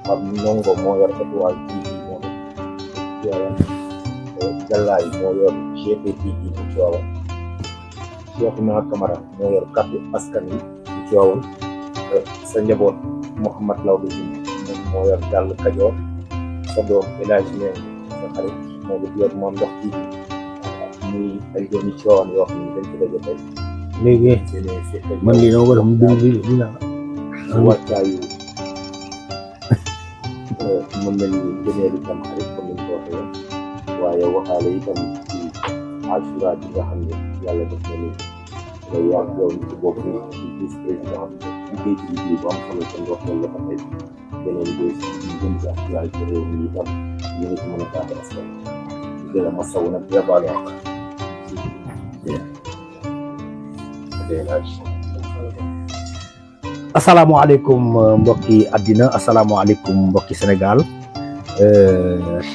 Pape Ndongo moo yor Étoile TV moom Tivaouane Galaay moo yor GP TV bu Tivaouane Cheikhouna Camara moo yor Kaddu Askan Wi bu Tivaouane sa njaboot Mouhamad Lawbe moom moo yor Dàll Kajoor sa doom El Hadj Meng sa xarit moo ko yor moom Ndox TV muy ay doomi Tivaouane yoo xam ne dañ ko daje tey léegi man lii dama ko def mu bind lii la wàccaayu mën nañu gëneelu tam xarit comme ni ñu ko waxee waaye waxaale itam ci Ashura bi nga xam ne yàlla def na ni nga yàgg yow ci bokk ni ci vice président liggéey ci liggéey bu am solo te ndox la ko tey beneen bés ñu gën ci actualité réew mi itam ñu ngi ci mën a taate askan ñu gën a masawu nag yabaale wax asalaamaaleykum mbokki àddina asalaamaaleykum mbokki Sénégal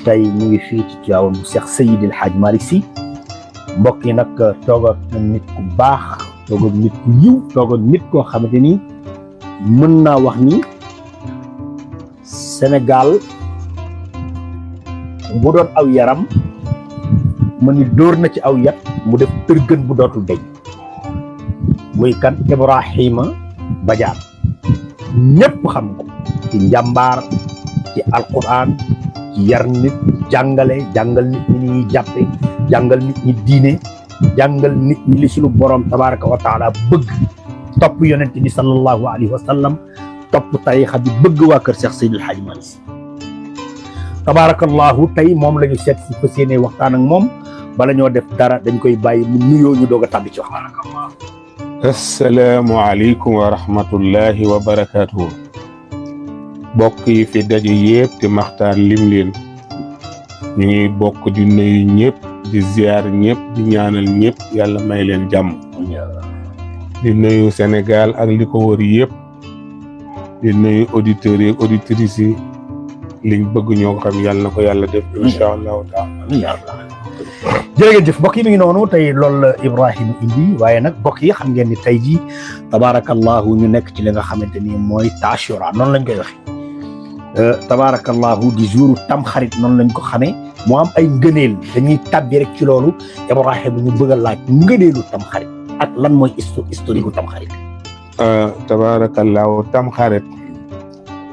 tey ñu ngi fii ci Tivaouane bu Cheikh Seydi El Hadji Malick Sy mbokk yi nag toog ak nit ku baax toog ak nit ku yiw toog ak nit koo xamante ni mën naa wax ni Sénégal bu doon aw yaram mu ni dóor na ci aw yat mu def tërgën bu dootul deñ muy kan Ibrahima Badiane ñëpp xam ko ci njàmbaar ci alquran ci yar nit jàngal nit ñi ñuy jàppe jàngal nit ñi diine jàngal nit ñi li sunu borom tabaraka wa taala bëgg topp yonent bi sallallahu alayhi wa sallam topp tarixa bi bëgg waa kër Cheikh Seydi El Hadji Malick Sy tabarakallahu tey moom la ñu seet si fas yéene waxtaan ak moom bala ñoo def dara dañ koy bàyyi mu nuyoo ñu doog a tàbbi ci waxtaan. asalaamaaleykum wa rahmatullahi wa barakaatuhu bokk yi fi daje yëpp te maxtaan lim leen ñu ngi bokk di nuyu ñëpp di ziar ñëpp di ñaanal ñëpp yàlla may leen jàmm di nuyu Sénégal ak li ko wër yëpp di nuyu auditeurs yi auditrices yi liñ bëgg ñoo ko xam yàlla na ko yàlla def incha allahu taala jërëjëf mbokk yi mi ngi noonu tey loolu la Ibrahima indi waaye nag mbokk yi xam ngeen ni tey jii tabaarakallahu ñu nekk ci li nga xamante ni mooy Ashura noonu lañ koy waxee tabaarakallahu di jouru tamxarit noonu lañ ko xamee mu am ay ngëneel dañuy tàbbi rek ci loolu Ibrahima ñu bëgg a laaj ngëneelu tamxarit ak lan mooy historique gu tamxarit. tabaarakallahu tamxarit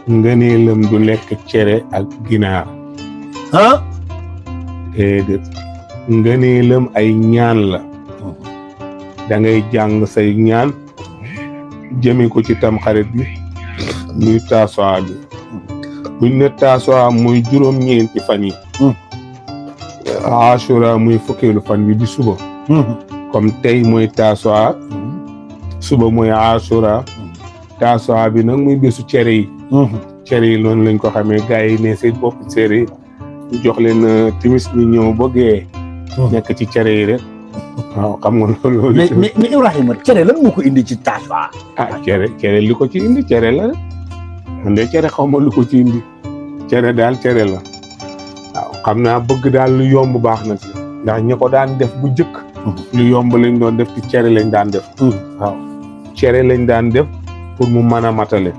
ngëneelam du lekk cere ak ginaar. ah. déedéet. ngëneelam ay ñaan la da ngay jàng say ñaan jëme ko ci tamxarit bi muy taasuwaa bi buñ ne taasuwaa muy juróom-ñeenti fan yi Ashura muy fukkeelu fan bi di suba comme tey mooy taasuwaa suba mooy Ashura taasuwaa bi nag muy bésu cere yi cere yi loolu lañ ko xamee gars yi ne seen bopp cere yi jox leen timis ñu ñëw bëggee nekk ci cere yi rek waaw xam nga loolu. mais Ibrahima cere lan moo ko indi ci Ashura. cere li ko ci indi cere la man de cere xaw ma lu ko ci indi cere daal cere la waaw xam naa bëgg daal lu yomb baax na ci ndax ñi ko daan def bu njëkk. lu yomb lañ doon def ci cere lañ daan def. waaw cere lañ daan def pour mu mën a matale.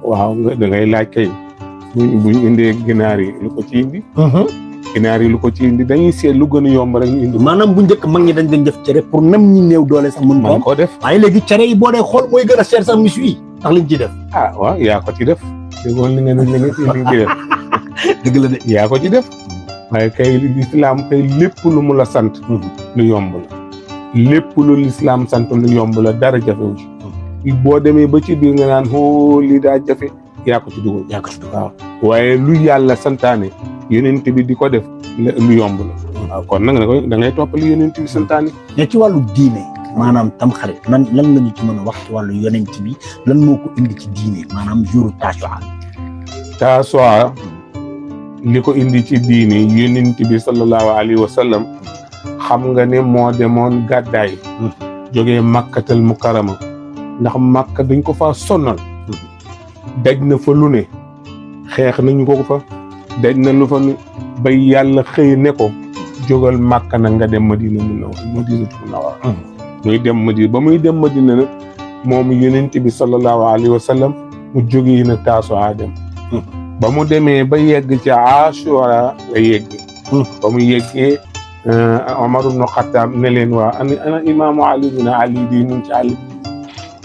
waaw da ngay laaj kay buñ indee ginaar yi lu ko ci indi. ginaar yi lu ko ci indi dañuy seet lu gën a yomb rek ñu indi. maanaam bu njëkk mag ñi dañ doon def cere pour même ñi néew doole sax mën ko def. waaye léegi cere yi boo dee xool mooy gën a cher sax misu yi ndax liñ ci def. waaw yaa ko ci def. dégg li nga ci def. dëgg la de yaa ko ci def. waaye kay lislaam kay lépp lu mu la sant. lu yomb la. lépp lu lislaam sant lu yomb la dara jafewu ci. boo demee ba ci biir nga naan xoo lii daa jafe yaa ko ci dugal. waaw waaye lu yàlla santaane. yonent bi di ko def lu yomb la. waaw kon nag da ngay toppali yonent bi santaane. mais ci wàllu diine maanaam tamxarit lan nga ñu ci mën a wax ci wàllu yonent bi lan moo ko indi ci diine maanaam jouru Taasuwaa. Taasuwaa li ko indi ci diine yonent bi sallallahu alayhi wa sallam xam nga ne moo demoon gàddaay. jógee Makkatal Mukarrama ndax Makka dañ ko faa sonal. daj na fa lu ne xeex nañu ko fa. daj na lu fa bay yàlla xëy ne ko jógal Màkka nag nga dem Madina Munawwara muy dem Madina ba muy dem Madina nag moom yonent bi sallallahu alayhi wa sallam mu jógee na Taasuwaa dem ba mu demee ba yegg ci Ashura la yegg ba mu yeggee Omar ibn Khattab ne leen waa ana imaamu Ali bin Ali di mu ci àll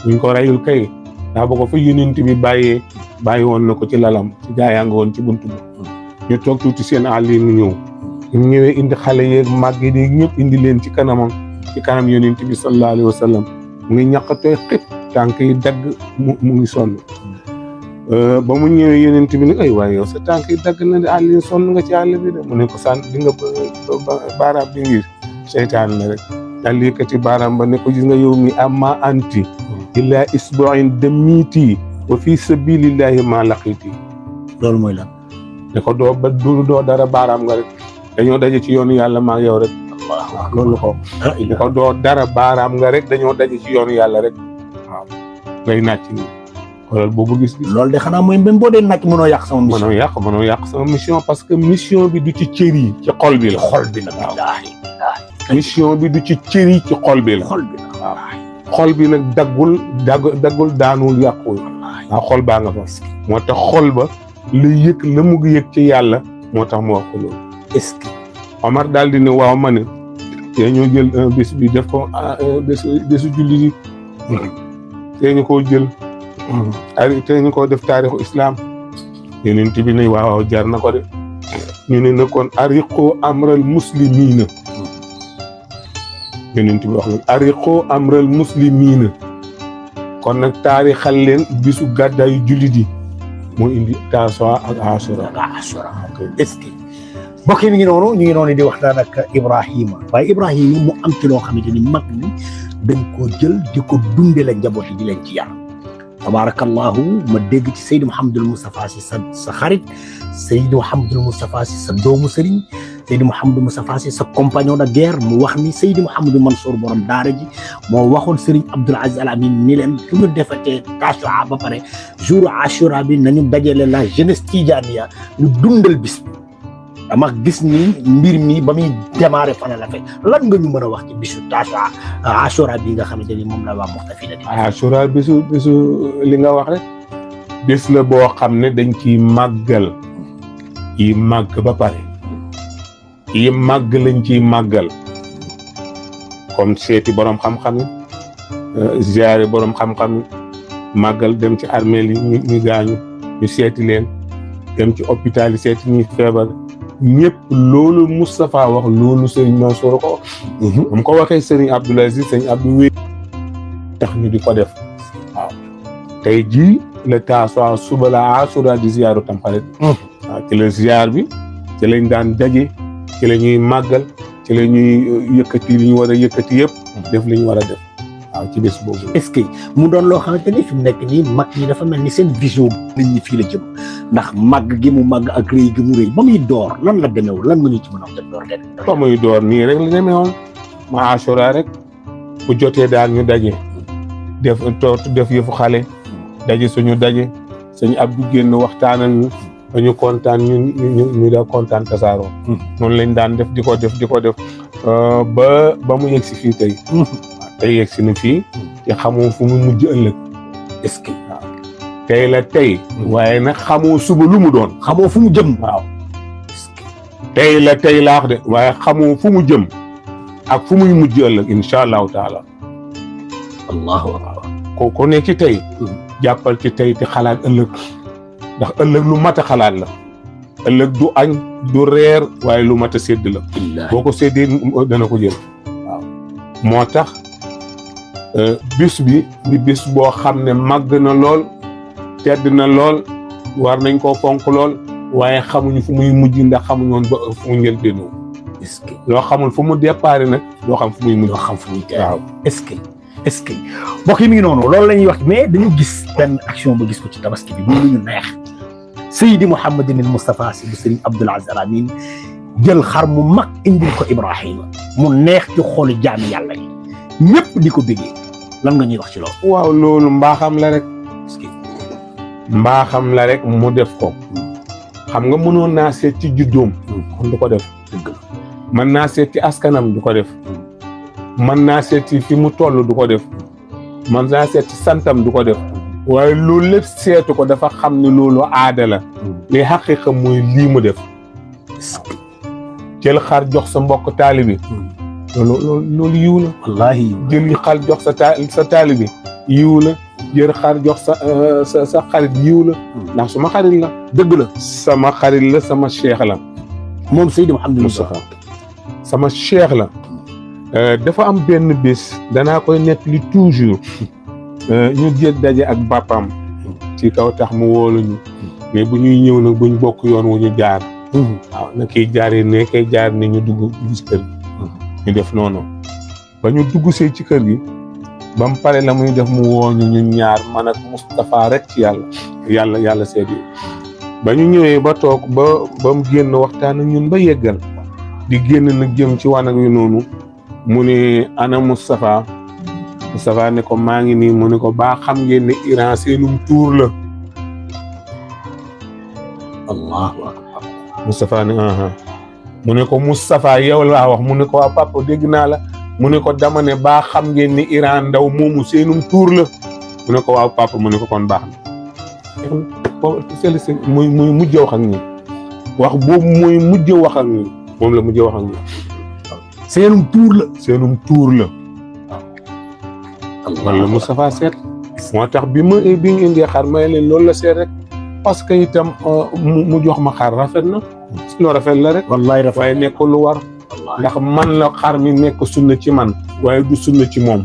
ñu ko rayul kay daa ba ko fa yonent bi bàyyi woon na ko ci lalam ci gaayaa nga woon ci buntu bi ñu toog tuuti seen Ali mu ñëw ñu ñëwee indi xale yeeg màgg yi ñëpp indi leen ci kanam yonent bi sallallahu alayhi wa sallam mu ngi ñaqatooy xëpp tànk yi dagg mu ngi sonn ba mu ñëwee yonent bi ne ay waaye yow sa tànk yi dagg na de àll sonn nga ci àll bi de mu ne ko sant di nga baaraam bi ngir seytaan la rek daal yëkkati baaraam ba ne ko gis nga yow mi amma anti illa isbu'in damiti wa fi sabilillahi ma laqiti loolu mooy lan ne ko doo dara baaraam nga rek dañoo daje ci yoonu yàlla maa yow rek waaw loolu ko ne ko doo dara baaraam nga rek dañoo daje ci yoonu yàlla rek waaw ngay nàcc ni xoolal boobu gis-gis loolu de xanaa mooy même boo dee nàcc mënoo yàq sama mission mënoo yàq sama mission parce que mission bi du ci cër yi ci xol bi la xol bi la mission bi du ci cër yi ci xol bi la xol bi la waaw xol bi nag daggul daanul yàqul waaw xol baa nga fa moo tax xol ba la yëg la mu yëg ci yàlla moo tax mu wax ko loolu est-ce que Omar daal di ne waaw ma ne te ñoo jël bés bi def ko bésu julli yi te ñu koo jël te ñu koo def taarixu islam yonent bi ne waaw jar na ko de ñu ne na kon ariqoo amral muslimiina yonent bi wax na ariqoo amral muslimiina kon nag taarixal leen bisu gàddaayu jullit yi moo indi Tasu'a ak Ashura est-ce que mbokk yi mi ngi noonu di waxtaan ak Ibrahima waaye Ibrahima mu am ci loo xamante ni mag ni dañ koo jël di ko dundee la njaboot yi di leen ci yar tabarakallahu ma dégg ci Seydi Mouhamadul Moustapha si sa xarit Seydi Mouhamadul Moustapha si sa doomu sëriñ Seydi Mouhamadul Moustapha si sa compagnon de guerre mu wax ni Seydi Mouhamadou Mansour borom daara ji moo waxoon Serigne Abdoul Aziz Al Amine ni leen su ñu defatee Tasu'a ba pare jour Ashura bi nañu dajale la jeunesse tijaaniya ñu dundal bis bi dama gis ni mbir mi ba muy démarré fan la fekk lan nga ñu mën a wax ci bisu Tasu'a Ashura bi nga xamante ni moom la waa Muxtafina di Ashura bisu li nga wax rek bis la boo xam ne dañ ciy màggal yi màgg ba pare yi màgg lañ ciy màggal comme seeti borom xam-xam yi ziyaare borom xam-xam yi màggal dem ci armeel yi ñu gaañu ñu seeti leen dem ci hôpital yi seeti ñuy feebar ñëpp loolu Moustapha wax loolu Serigne Mansour ko wax mu ko waxee Serigne Abdoul Aziz Serigne Abdou wéy tax ñu di ko def waaw tey jii la Tasu'a suba la Ashura di ziyaaru Tamxarit waaw ci la ziyaar bi ci lañ daan daje ci la ñuy màggal ci la ñuy yëkkati li ñu war a yëkkati yëpp def li ñu war a def waaw ci bés boobu est-ce que mu doon loo xamante ni fi mu nekk nii mag ñi dafa mel ni seen vision nit ñi fii la jëm ndax màgg gi mu màgg ak rëy gi mu rëy ba muy door lan la demeewul lan nga ñu ci mën a wax door de ba muy door nii rek la demeewoon ma Ashura rek bu jotee daal ñu daje def yëfu xale daje suñu daje suñu Abdou génn waxtaanal ñu dañu kontaan ñu da kontaan tasaaroo noonu lañ daan def di ko def ba mu yegg si fii tey tey yegg si na fii te xamoo fu mu mujj ëllëg est-ce que waaw tey la tey waaye nag xamoo suba lu mu doon xamoo fu mu jëm waaw tey la tey laax de waaye xamoo fu mu jëm ak fu muy mujj ëllëg incha allahu taala allahu akbar ko ne ci tey jàppal ci tey te xalaat ëllëg ndax ëllëg lu mat a xalaat la ëllëg du añ du reer waaye lu mat a sédd la boo ko séddee dana ko jël waaw moo tax bis bi di bis boo xam ne màgg na lool tedd na lool war nañ koo fonk lool waaye xamuñu fu muy mujj ndax xamuñu woon ba fu mu njëlbéenoo est-ce que loo xamul fu mu déparé nag doo xam fu muy mujj doo xam fu muy waaw est-ce que mbokk yi mi ngi noonu loolu la ñuy wax mais dañu gis benn action ba gis ko ci tabaski bi muy lu ñu neex Seydi Mouhamadou Moustapha Sy bu Serigne Abdoul Aziz Al Amine jël xar mu mag indil ko Ibrahima mu neex ci xooli jaami yàlla yi ñëpp di ko bëggee lan nga ñuy wax ci loolu. waaw loolu mbaaxam la rek mbaaxam la rek mu def ko xam nga mënoon naa seet ci juddoom kon du ko def mën naa seet ci askanam du ko def mën naa seet ci fi mu toll du ko def mën naa seet ci santam du ko def waaye loolu lépp seetu ko dafa xam ne loolu aada la li xaqiqa mooy lii mu def jël xar jox sa mbokk taalibi loolu yiw la wallaahi jël xar jox sa taalibi yiw la jël xar jox sa xarit yiw la ndax suma xarit la dëgg la sama xarit la sama cheikh la moom Seydi Mouhamadou Moustapha sama cheikh la dafa am benn bés danaa koy nettali toujours ñu jël daje ak bàppam ci kaw tax mu wóoluñu mais bu ñuy ñëw nag buñ bokk yoon wu ñu jaar waaw na kiy jaaree ne kay jaar ne ñu dugg ci kër gi ñu def noonu ba ñu dugg see ci kër gi ba mu pare la muy def mu wooñu ñun ñaar man ak Moustapha rek ci yàlla seedi ba ñu ñëwee ba toog ba mu génn waxtaan ak ñun ba yeggal di génn nag jëm ci wanag wi noonu mu ne ana Moustapha ne ko maa ngi nii mu ne ko baa xam ngeen ne Iran seenum tuur la allahu akbar Moustapha ne mu ne ko Moustapha yow laa wax mu ne ko waa papa dégg naa la mu ne ko dama ne baa xam ngeen ni Iran ndaw moomu seenum tuur la mu ne ko waaw papa mu ne ko kon baax na muy mujj wax ak ñi wax boobu muy mujj wax ak ñi moom la mujj wax ak ñi seenum tuur la wala Moustapha seet moo tax bi ñu indee xar may leen loolu la seet rek parce que itam mu jox ma xar rafet na lu rafet la rek wallaay rafet waaye nekk lu war ndax man la xar mi nekk sunna ci man waaye du sunna ci moom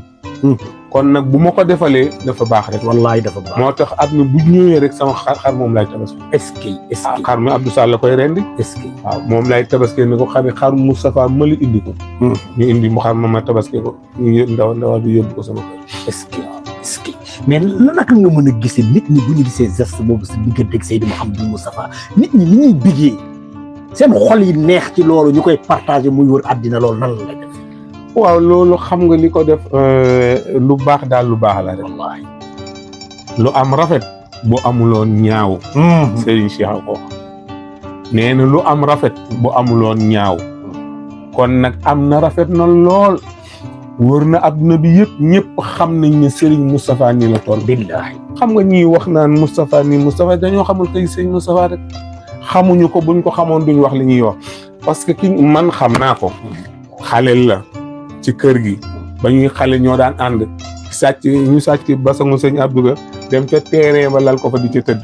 kon nag bu ma ko defalee dafa baax rek wallaay dafa baax moo tax at mi bu ñëwee rek sama xar moom lay tabaski est-ce que xar mi Abdou Sall la koy rendi est-ce que waaw moom lay tabaski ni ko xar Moustapha mali indi ko ñu indi mu xar ma tabaski ko ñu ndaw bi yóbbu ko sama kër est-ce que mais la naka nga mën a gisee nit ñi bu ñu gisee geste boobu si diggante ak Seydi Mouhamadou Moustapha nit ñi ni ñuy bigee seen xol yi neex ci loolu ñu koy partagé muy wër àddina loolu nan la def waaw loolu xam nga li ko def lu baax daal lu baax la rek wallaahi lu am rafet bu amuloon ñaaw Serigne Cheikh ko nee na lu am rafet bu amuloon ñaaw kon nag am na rafet na lool wër na adduna bi yëpp ñëpp xam nañ ne Serigne Moustapha nii la toll billaahi xam nga ñii wax naan Moustapha dañoo xamul kay Serigne Moustapha rek xamuñu ko buñ ko xamoon duñ wax li ñuy wax parce que ki man xam naa ko xaleel la ci kër gi ba ñuy xale ñoo daan ànd ñu sàcc basangu sëñ Abdou Ga dem ca terrain ba lal ko fa di ca tëdd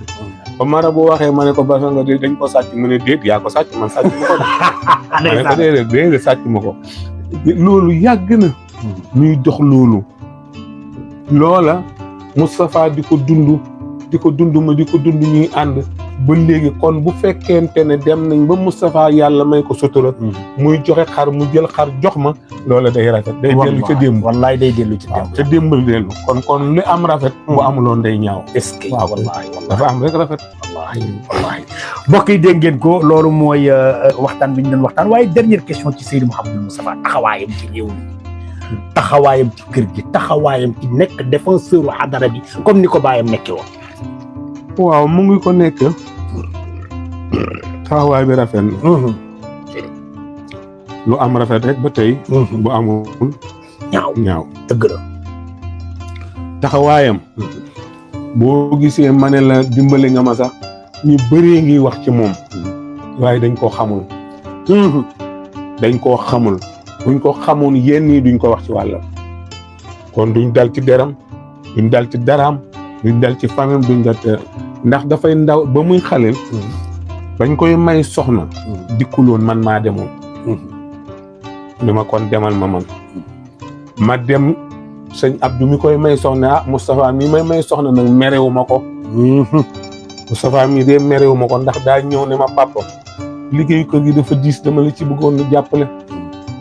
ba mara bu waxee ma ne ko basanga de dañ ko sàcc mu ne déet yaa ko sàcc man sàcc ma ko de ma ne ko déedéet sàcc ma ko loolu yàgg na ñuy dox loolu loola Moustapha di ko dund ma di ko dund ñuy ànd ba léegi kon bu fekkente ne dem nañ ba Moustapha yàlla may ko sutura muy joxe xar mu jël xar jox ma loola day rafet day dellu ca démb wallaay day dellu ci démb ca démbal dellu kon lu am rafet bu amuloon day ñaaw est-ce que waaw wallaay dafa am rek rafet wallaay mbokk yi dégg ngeen ko loolu mooy waxtaan bi ñu doon waxtaan waaye dernière question ci Seydi Mouhamadou Moustapha taxawaayam ci réew mi taxawaayam ci kër gi taxawaayam ci nekk défenseur u xadara bi comme ni ko baayam nekkee woon waaw mu ngi ko nekk taxawaay bi rafet na lu am rafet rek ba tey bu amul ñaaw dëgg la taxawaayam boo gisee ma ne la dimbali nga ma sax ñu bëree ngi wax ci moom waaye dañ koo xamul buñ ko xamoon yenn yi duñ ko wax ci wàllam kon duñ dal ci deram duñ dal ci daraam duñ dal ci famem duñ dal ci ndax dafay ndaw ba muy xaleel bañ koy may soxna dikkuloon man maa demoon ni ma kon demal ma dem sëñ Abdou mi koy may soxna Moustapha mi may soxna nag merewu ma ko Moustapha mi dee merewu ma ko ndax daa ñëw ne ma papa liggéeyu kër gi dafa diis dama la ci bëggoon jàppale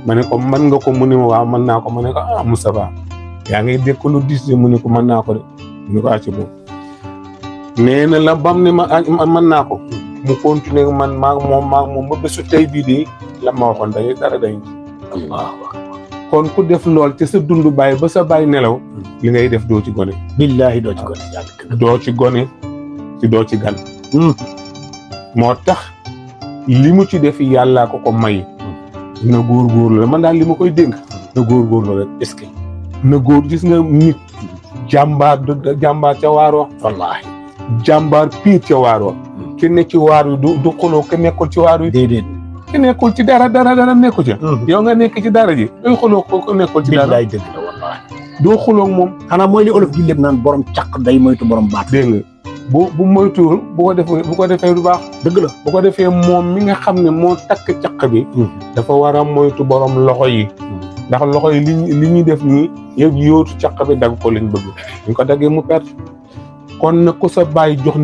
ma ne ko mën nga ko mu ne ma waaw mën naa ko ma ne ko Moustapha yaa ngay dégg lu diis de mu ne ko mën naa ko de mu ne ko acci boobu nee na la bam ne ma mën naa ko mu continuer man maag moom ba bésu tey bii de la ma waxoon day dara dañ ci allahu akbar kon ku def lool te sa dund bàyyi ba sa bàyyi nelaw li ngay def doo ci gone billaahi doo ci gone doo ci gone ci doo ci gan moo tax li mu ci def yàllaa ko may na góorgóorlu la man daal li ma koy dénk na góorgóorlu rek est-ce que na góor gis nga nit jàmbaar jàmbaar ca waaroo wallaahi jàmbaar piir ca waaroo ki ne ci waar wi du xuloo ki nekkul ci waar wi déedéet ki nekkul ci dara nekku ci yow nga nekk ci dara ji doy xuloo ko nekkul ci dara billaay dëgg la wallaahi doo xuloo moom xanaa mooy li olof gi lépp naan borom caq day moytu borom baat dégg nga bu moytuwul bu ko defee du baax dëgg la bu ko defee moom mi nga xam ne moo takk caq bi dafa war a moytu borom loxo yi ndax loxo yi li ñuy def nii yëpp yóotu caq bi dagg ko lañ bëgg ñu ko daggee mu perte kon nag ku sa bàyyi jox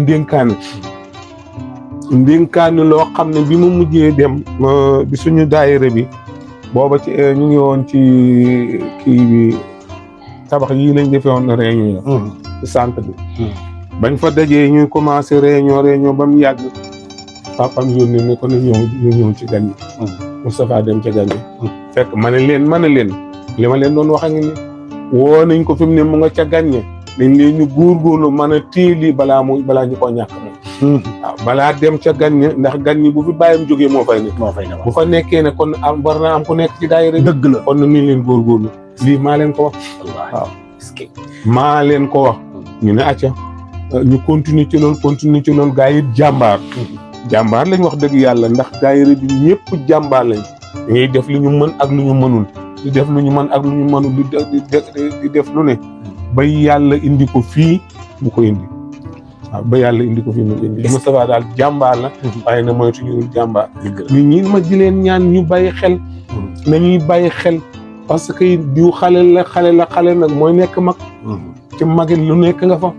ndénkaane loo xam ne bi mu mujjee dem bi suñu daayira bi booba ci ñu ngi woon ci kii bi tabax yii lañ defee woon réunion ci centre bi bañ fa dajee ñuy commencé réunion ba mu yàgg papam yónnee ne ko na ñëw ci gan yi Moustapha dem ci gan yi fekk ma ne leen li ma leen doon wax a ngi ni woo nañ ko fi mu ne mu nga ca gan ñi dañ leen ñu góorgóorlu mën a téeli balaa ñu ko ñàkk moom waaw balaa dem ca gan ñi ndax gan ñi bu fi bàyyam jógee moo fay ne bu fa nekkee ne kon war naa am ku nekk ci daayira dëgg la kon nañ leen góorgóorlu lii maa leen ko wax waaw maa leen ko wax ñu ne acca ñu continuer ci loolu gaa yi jàmbaar lañ wax dëgg yàlla ndax daayira bi ñëpp jàmbaar lañ dañuy def li ñu mën ak lu ñu mënul di def lu ñu mën ak lu ñu mënul di def lu ne ba yàlla indi ko fii bu ko indi waaw ba yàlla indi ko fii mu indi Moustapha daal jàmbaar la waaye na moytu ñu jàmbaar nit ñi ma di leen ñaan ñu bàyyi xel nañuy bàyyi xel parce que diw xale la nag mooy nekk mag ci magit lu nekk nga fa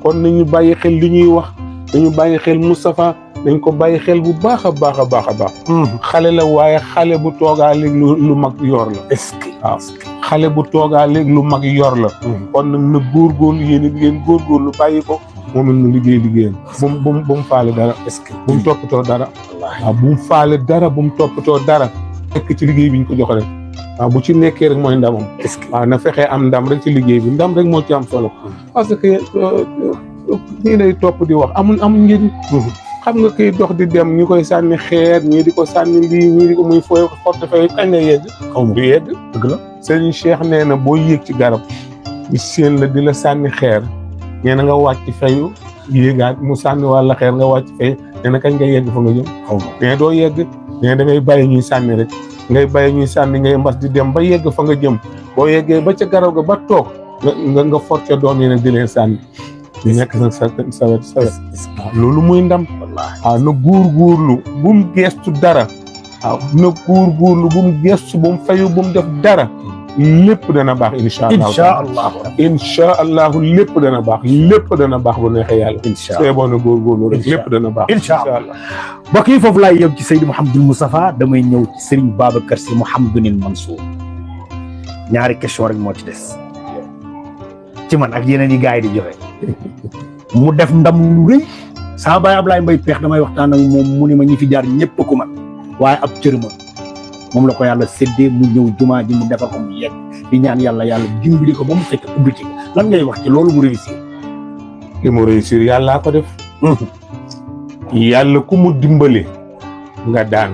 kon nañu bàyyi xel li ñuy wax nañu bàyyi xel Moustapha dañ ko bàyyi xel bu baax a baax a baax a baax xale la waaye xale bu toogaa léegi lu mag yor la est-ce que waaw xale bu toogaa léegi lu mag yor la kon nag na góorgóorlu yéen it ngeen góorgóorlu bàyyi ko moom it mu liggéeyal bu mu faale dara est-ce que bu mu toppatoo dara waaw bu mu faale dara bu mu toppatoo dara nekk ci liggéey bi ñu ko jox rek waaw bu ci nekkee rek mooy ndamam est-ce que waaw na fexee am ndam rek ci liggéey bi ndam rek moo ci am solo parce que ñii lay topp di wax amul njëriñ xam nga kiy dox di dem ñu koy sànni xeer ñii di ko sànni lii ñii di ko muy fooy forte fay kañ la yegg xaw ma du yegg dëgg la sëñ Cheikh nee na boo yéeg ci garab ñu séen la di la sànni xeer nee na nga wàcc fayu yéegaat mu sànni wàlla xeer nga wàcc fay nee na kañ nga yegg fa nga jëm xaw ma mais doo yegg nee da ngay bàyyi ñuy sànni rek ngay bàyyi ñuy sànni ngay mbas di dem ba yegg fa nga jëm boo yeggee ba ca garab ga ba toog nga for ca doom yi nag di leen sànni di nekk nag sa wet loolu muy ndam waaw na góorgóorlu bu mu geestu dara waaw na góorgóorlu bu mu geestu bu mu fayu bu mu def dara lépp dana baax incha allahu lépp dana baax bu neexee yàlla c'est bon na góorgóorlu rek lépp dana baax incha allah mbokk yi foofu laay yem ci Seydi Mouhamadul Moustapha damay ñëw ci Serigne Babacar Sy Mouhamadoul Mansour ñaari question rek moo ci des ci man ak yeneen yi gars yi di joxe mu def ndam lu rëy saa baay Ablaye Mbaye Peex damay waxtaan ak moom mu ni ma ñi fi jaar ñëpp ko man waaye ab cër ma moom la ko yàlla séddee mu ñëw jumaa ji mu defar ko mu yegg di ñaan yàlla dimbali ko ba mu fekk ubbi ci lan ngay wax ci loolu mu réussir. li mu réussir yàllaa ko def. yàlla ku mu dimbale nga daan.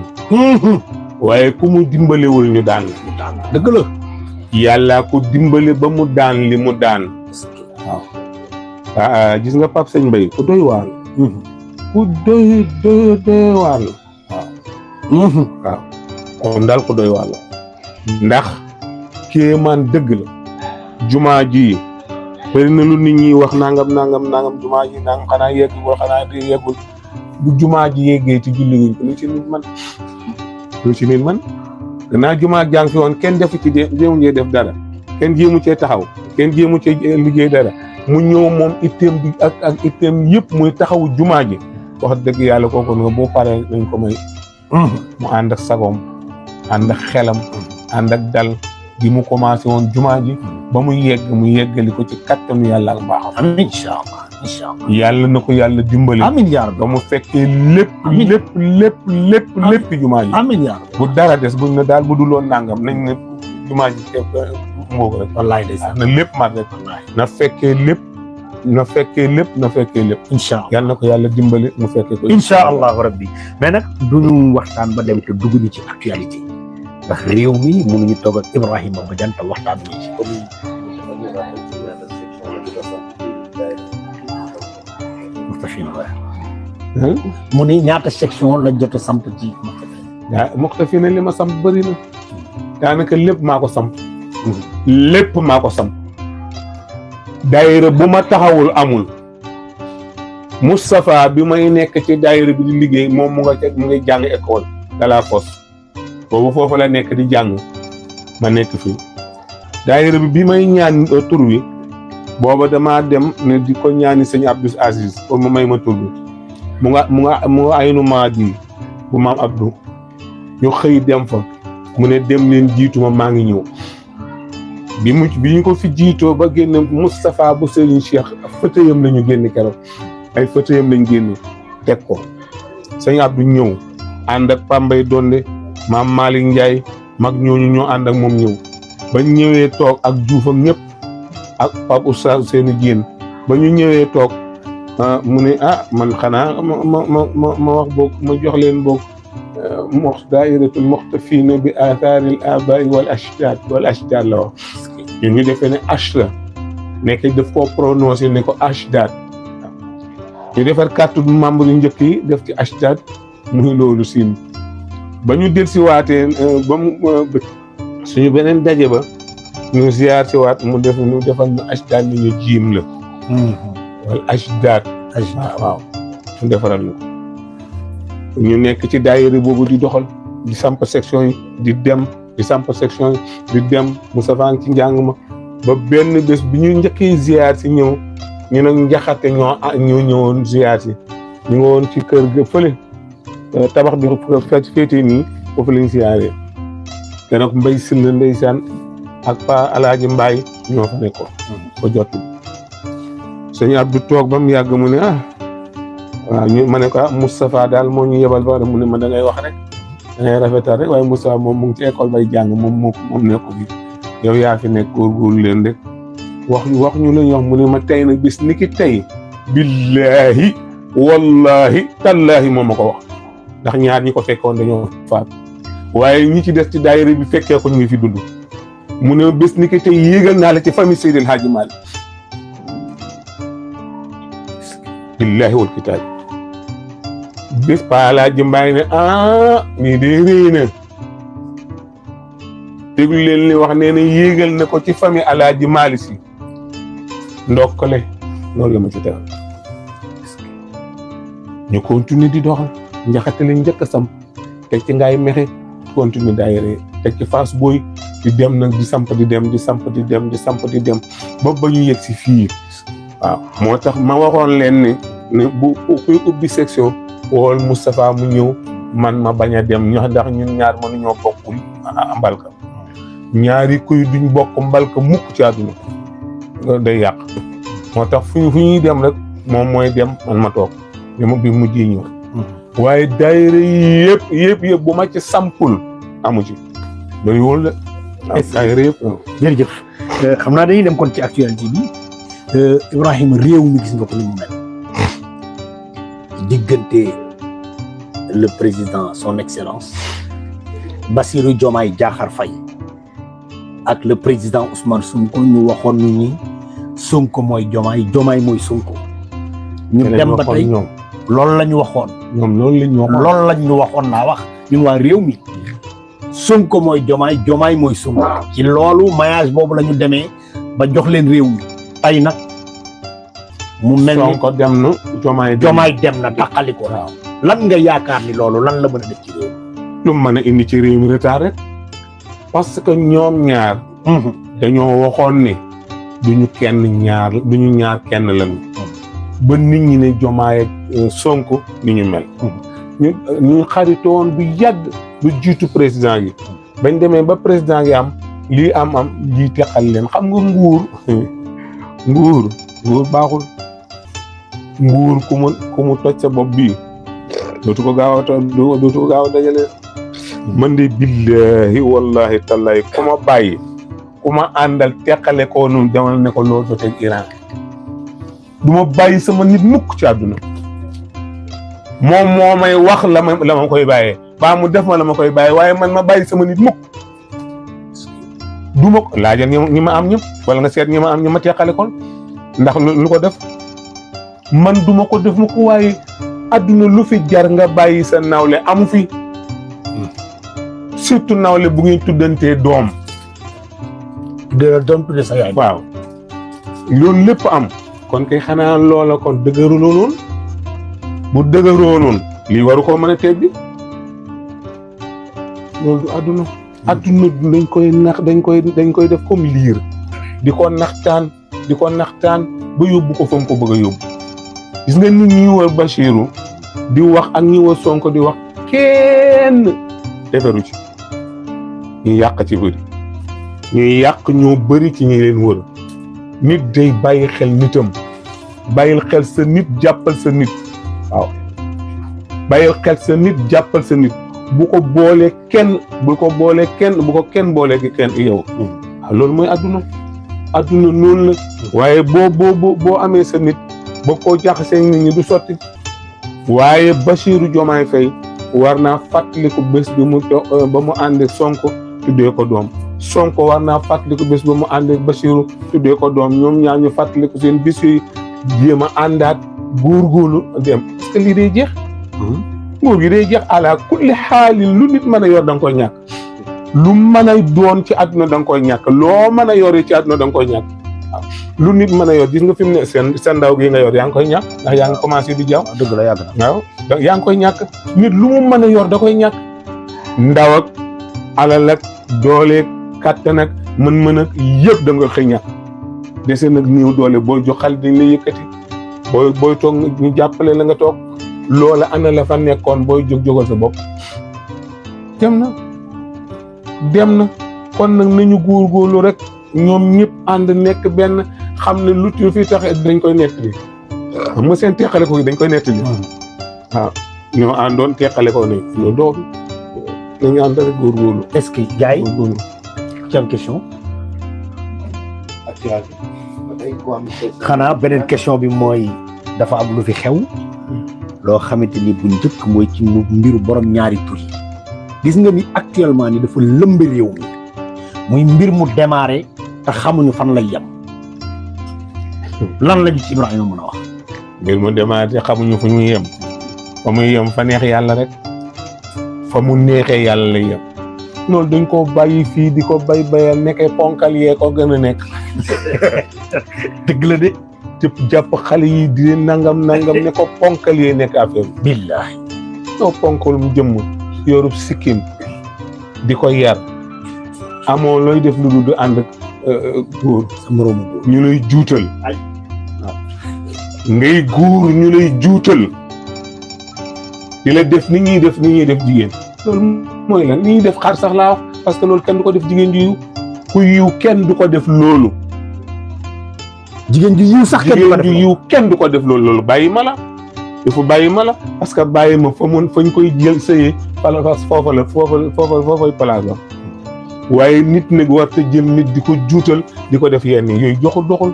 waaye ku mu dimbalewul ñu daan la. dëgg la. yàllaa ko dimbale ba mu daan li mu daan. waaw gis nga Pape Sëñ Mbaye ku doy waar la. ku doy waar la. waaw kon daal ku doy waar la. ndax kéemaan dëgg la. jumaa ji bëri na lu nit ñi wax nangam jumaa ji nangam xanaa yeggul xanaa yeggul bu jumaa ji yeggee ci julli wuñ ko lu ci nit man gannaaw jumaa jàng fi woon kenn defu ci jéemu cee def dara kenn jéemu cee taxaw kenn jéemu cee liggéey dara mu ñëw moom itteem bi ak itteem yëpp muy taxawu jumaa ji wax dëgg yàlla kooku noonu boo paree nañ ko may mu ànd ak sagoom ànd ak xelam ànd ak dal gi mu commencé woon jumaa ji ba mu yeggali ko ci kattanu yàlla ak mbaaxam. amiin incha allah. yàlla na ko yàlla dimbali. amiin yaa rabbi ba mu fekkee lépp jumaa ji. amiin yaa rabbi bu dara des buñ ne daal bu dul woon nangam nañ ne jumaa ji mboobu rek. wallaay de sax na lépp mat rek. na fekkee lépp. incha allah yàlla na ko yàlla dimbali mu fekkee ko. incha allahu rabbi mais nag duñu waxtaan ba dem te dugg ñu ci actualité. ndax réew mi mënuñu toog ak Ibrahima Badiane te waxtaan bi ci Moxtafina mu ni ñaata section la jot a samp ci Moxtafina. waaw Moxtafina li ma samp bëri na daanaka lépp maa ko samp lépp maa ko samp daayira bu ma taxawul amul Moustapha bi may nekk ci daayira bi di liggéey moom mu ngi jàng école de la Fosse boobu foofu la nekk di jàng ma nekk fii daayira bi may ñaan tur wi booba damaa dem ne di ko ñaani sëñ Abdou Aziz pour mu may ma tur wi mu nga aynu maa di bu maam Abdou ñu xëy dem fa mu ne dem leen jiituma maa ngi ñëw bi ñu ko fi jiitoo ba génn Moustapha bu Serigne Cheikh fëtëyam la ñu génn keroog ay fëtëyam lañ génne teg ko sëñ Abdou ñëw ànd ak Pambay Donde maam Malick Ndiaye mag ñooñu ñoo ànd ak moom ñëw ba ñëwee toog ak Diouf ak ñëpp ak Pape Oustaz seeni génn ba ñu ñëwee toog mu ne man xanaa ma wax boog ma jox leen boog daayiratul Moxtafina bi athaaril abaay wal ashdaad la wax ñun ñu defee ne ashra nekk daf koo prononcé ne ko ashdaad ñu defar carte du membre yu njëkk yi def ci ashdaad muy loolu siin ba ñu del si waatee ba mu suñu beneen daje ba ñu ziyaar si waat mu defal ñu ashdaad ni ñu jiim la wal ashdaad waaw mu defaral ñu ko ñu nekk ci daayira boobu di doxal di samp section yi di dem di samp section yi di dem Moustapha ci njàng ma ba benn bés bi ñu njëkkee ziyaar si ñëw ñu nag njaxate ñoo ñëwoon ziyaar si ñu nga woon ci kër ga fële tabax bi féete nii foofu lañ ziyaaree te nag Mbay Sylla ndeysaan ak Pa Alaaji Mbaay ñoo fa nekkoon ko jot sëñ Abdou toog ba mu yàgg mu ne waaw ma ne ko Moustapha daal moo ñu yebal ba mu ne ma da ngay wax rek da ngay rafetal rek waaye Moustapha moom mu ngi ci école bay jàng moom nekku fi yow yaa fi nekk góorgóorlu leen rek wax ñu la ñu wax mu ne ma tey nag bis ni ki tey billaahi wallaahi tallaahi moom ma ko wax ndax ñaar ñi ko fekkoon dañoo faat waaye ñi ci des ci daayira bi fekkee ko ñu ngi fi dund mu ne bis ni ki tey yéegal naa la ci famille Seydil Hadji Malick billaahi wal kitaab bés Pa Alaaji Mbaay ne mii de réy na déglu leen li wax nee na yéegal na ko ci famille Alaaji Malick Si ndokkale loolu la ma ci tegal ñu continue di doxal njaxate lañ njëkk a samp teg ci Ngaay Mexe continue daayira teg ci Fass Boy di dem nag di samp di dem di samp di dem di samp di dem ba ñu yegg si fii waaw moo tax ma waxoon leen ne bu kuy ubbi section wool Moustapha mu ñëw man ma bañ a dem ndax ñun ñaar mënuñoo bokkul mbalka ñaari kuy duñ bokk mbalka mukk ci àdduna day yàq moo tax fu ñuy dem rek moom mooy dem man ma toog dama bi mujjee ñëw waaye daayira yëpp bu ma ci sampul amu ci bari wóol de daayira yëpp jërëjëf xam naa dañuy dem kon ci actualité bi Ibrahima réew mi gis nga ko ni mu mel diggante le président son excellence Bassirou Diomaye Diakhar Faye ak le président Ousmane Sonko ñu waxoon ni Sonko mooy Diomaye mooy Sonko ñu dem ba tey loolu la ñu waxoon ñoom loolu la ñu waxoon naa wax ñun waa réew mi Sonko mooy Diomaye mooy Sonko ci loolu maillage boobu la ñu demee ba jox leen réew mi tey nag mu mel ni Sonko dem na Diomaye dem na taxali ko waaw lan nga yaakaar ni loolu lan la mën a def ci réew mi lu mën a indi ci réew mi retard rek parce que ñoom ñaar dañoo waxoon ne duñu ñaar kenn lañu ba nit ñi ne Diomaye Sonko ni ñu mel ñu xaritoon bu yàgg bu jiitu président yi bañ demee ba président yi am lii am lii teqal leen xam nga nguur baaxul nguur ku mu toj sa bopp bii dootu ko gaaw a dajale man de billahi wallahi tallahi ku ma bàyyi ku ma àndal teqale ko noonu demal ne ko loolu joteeg Iran du ma bàyyi sama nit mukk ci àdduna moom moo may wax la ma koy bàyyee baa mu def ma la ma koy bàyyee waaye man ma bàyyi sama nit mukk du ma ko laajal ñi ma am ñëpp wala nga seet ñi ma am ñi ma teqale kon ndax lu ko def man duma ko def ma ko waaye adduna lu fi jar nga bàyyi sa nawle amu fi surtout nawle bu ngeen tuddantee doom doom tudde sa yaay. waaw loolu lépp am kon kay xanaa loola kon dëgëruloo noonu bu dëgëroo noonu lii waru koo mën a tebbi loolu du adduna dañ koy nax dañ koy def comme liir di ko naxtaan ba yóbbu ko fa mu ko bëgg a yóbbu gis nga nit ñi wër Bachirou di wax ak ñi wër Sonko di wax kenn deferu ci ñu yàq ci bëri ñuy yàq ñoo bëri ci ñi leen wër nit day bàyyi xel nitam bàyyil xel sa nit jàppal sa nit waaw bàyyil xel sa nit jàppal sa nit bu ko boolee kenn bu ko kenn boolee ki kenn yow waaw loolu mooy adduna noonu la waaye boo amee sa nit boo koo jaxasee nit ñi du sotti waaye Bassirou Diomaye Faye war naa fàttaliku bés bi ba mu àndee Sonko tuddee ko doom Sonko war naa fàttaliku bés ba mu àndee Bassirou tuddee ko doom ñoom ñaar ñu fàttaliku seen bés yooyu jéem a àndaat góorgóorlu dem est-ce que lii day jeex nguur gi day jeex ala kulli xaalin lu nit mën a yor da nga koy ñàkk lu mën a doon ci àdduna da nga koy ñàkk loo mën a yor ci àdduna da nga koy ñàkk waaw lu nit mën a yor gis nga fi mu ne seen ndaw gi nga yor yaa ngi koy ñàkk ndax yaa ngi commencé di jaaw dëgg la yàgg na waaw yaa ngi koy ñàkk nit lu mu mën a yor da koy ñàkk ndaw ak alal ak dooleeg kàttan ak mën-mën ak yëpp da nga xëy ñàkk dese nag néew doole booy jox xale dañ lay yëkkati booy toog ñu jàppale la nga toog loola ana la fa nekkoon booy jógal sa bopp dem na kon nag nañu góorgóorlu rek ñoom ñëpp ànd nekk benn xam ne lu fi tax dañ koy nettali xam nga seen teqale ko dañ koy nettali waaw ñoo àndoon teqale ko ne loolu doo nañu ànd rek góorgóorlu. est-ce que gars yi ci am question xanaa beneen question bi mooy dafa am lu fi xew loo xamante ni bu njëkk mooy ci mbiru borom ñaari tur yi gis nga ni actuellement ni dafa lëmb réew mi muy mbir mu démarré te xamuñu fan lay yem lan lañu ci Ibrahima mën a wax. mbir mu démarré te xamuñu fu muy yem fa muy yem fa neex yàlla rek fa mu neexee yàlla lay yem loolu dañ ko bàyyi fii di ko bayal nekkee ponkal yee ko gën a nekk dëgg la de tëpp jàpp xale yi di leen nangam ne ko ponkal yee nekk affaire bi billaahi soo ponkal mu jëmm yorub sikkim di ko yar amoo looy def lu dul ànd ak góor sa moroomu góor ñu lay juutal waaw ngay góor ñu lay juutal di la def ni ñuy def jigéen loolu mooy lan ni ñuy def xar sax laa wax parce que loolu kenn du ko def jigéen ju yiw ku yiw kenn du ko def loolu jigéen ju yiw sax kenn du ko def loolu bàyyi ma la dafa bàyyi ma la parce que bàyyi ma fañ koy jël sëyee foofay place ba waaye nit nag war te jël nit di ko juutal di ko def yenn yooyu doxul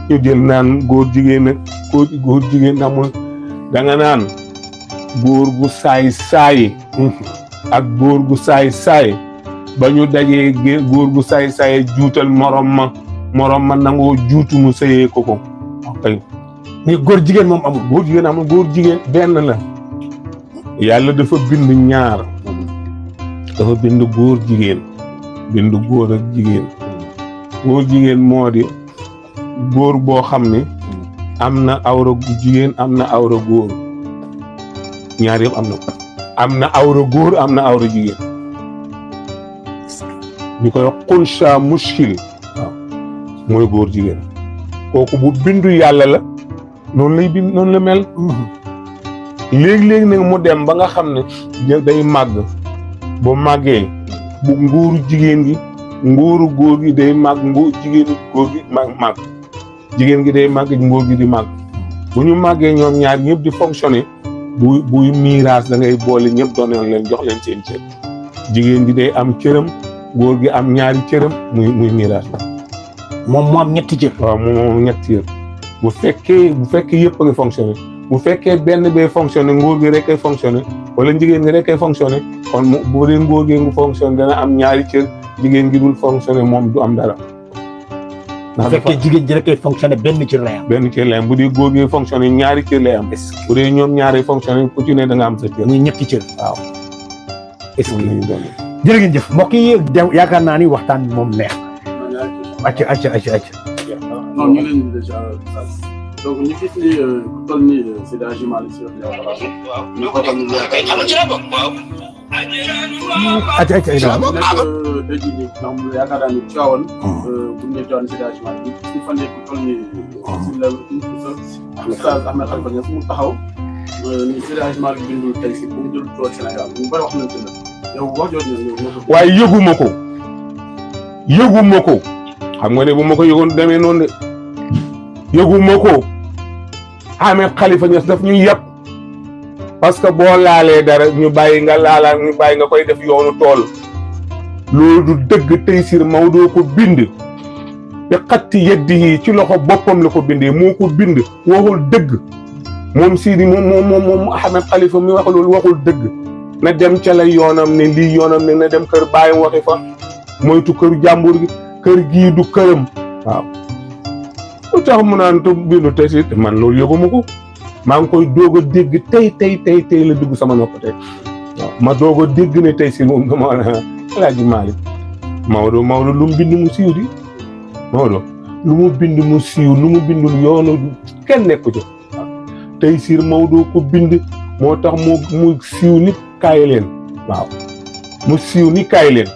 ñu jël naan góor jigéen nag góor jigéen amul da nga naan góor gu saay ak góor gu saay ba ñu dajee góor gu saay juutal morom ma nangoo juutu mu sëyee ko ok mais góor jigéen moom amul góor jigéen benn la yàlla dafa bind ñaar dafa bind góor jigéen bind góor ak jigéen góor jigéen moo di góor boo xam ne am na awra jigéen am na awra góor ñaar yëpp am na awra góor am na awra jigéen ñu koy xulsa muskil waaw mooy góor jigéen kooku bu bindu yàlla la noonu lay bind noonu la mel léegi-léegi nag mu dem ba nga xam ne day màgg bu màggee bu nguuru jigéen gi nguuru góor gi day màgg nguuru jigéenu góor gi màgg jigéen gi day màgg nguur gi di màgg bu ñu màggee ñoom ñaar ñëpp di fonctionner buy miiraas da ngay boole ñëpp doon leen jox leen seen cër jigéen gi day am cëram góor gi am ñaari cëram muy miiraas moom mu am ñetti cër. waaw moom ñetti cër bu fekkee yëpp a ngi fonctionner bu fekkee benn bee fonctionner nguur gi rek ay fonctionner wala jigéen gi rek ay fonctionner kon bu dee nguur gi ngi fonctionner dana am ñaari cër jigéen gi dul fonctionner moom du am dara bu fekkee jigéen ji rek koy fonctionné benn cër lay am. benn cër lay am bu dee góor gi fonctionné ñaari cër lay am. bu dee ñoom ñaari fonctionné ku ci ne da nga am sa cër. muy ñetti cër. waaw. est-ce que jërë ngeen jëf mbokk yi yaakaar naa ni waxtaan bi moom neex. acca. non ñu leen déjà donc ñu gis ni ku toll ni Seydi Hadji Malick Sy ñu ko xam ne acca nekk tey jii nii ndax yaakaar naa ni Tivaouane bu ñu nee Tivaouane Seydi Hadji Malick ñu gis ni fan yii ku toll ni si la Oustaz Ahmed Khalifa Niass mu taxaw ni Seydi Hadji Malick bindul tey si bu mu jël tool Sénégal ñu bëri wax nañ ci nag yow wax jooju waaye yëguma ko xam nga ne bu ma ko yëgoon demee noonu de yëguma ko Ahmed Khalifa Niass daf ñuy yàpp parce que boo laalee dara ñu bàyyi nga laalaat ñu bàyyi nga koy def yoonu tool loolu du dëgg Taysiir Maodo ko bind bi xatti yeddi yi ci loxo boppam la ko bindee moo ko bind waxul dëgg moom Sidi moom Ahmed Khalifa mi wax loolu waxul dëgg na dem ca la yoonam ne lii yoonam ne na dem kër bàyyam waxi fa moytu kër jàmbur gi kër gii du këram waaw lu tax mu naan tu bindu Taysiir man loolu yëguma ko maa ngi koy doog a dégg tey la dugg sama nopp tey waaw ma doog a dégg ne Taysiir moom dama El Hadji Malick Maodo lu mu bind mu siiw di Maodo lu mu bind mu siiw lu mu bindul yoonu kenn nekku ci waaw Taysiir Maodo ko bind moo tax mu siiw ni kaay leen waaw mu siiw ni kaay leen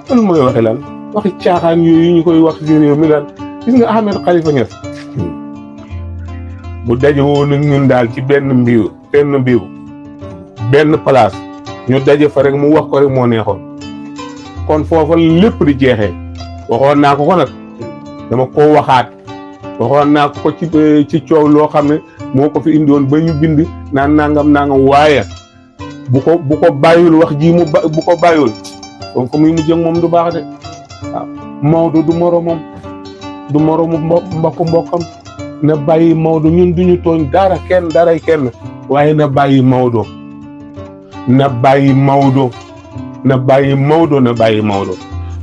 loolu mooy waxe lan waxi caaxaan yooyu ñu koy wax ci réew mi daal gis nga Ahmed Khalifa Niass bu daje woon ak ñun daal ci benn place ñu daje fa rek mu wax ko rek moo neexoon kon foofa lépp di jeexee waxoon naa ko nag dama ko waxaat waxoon naa ko ci coow loo xam ne moo ko fi indiwoon ba ñu bind naan nangam waaye bu ko bàyyul wax ji bu ko bàyyul donc muy mujj ak moom du baax de waaw Maodo du moromam du moromu mbokkam na bàyyi Maodo ñun duñu tooñ daray kenn waaye na bàyyi Maodo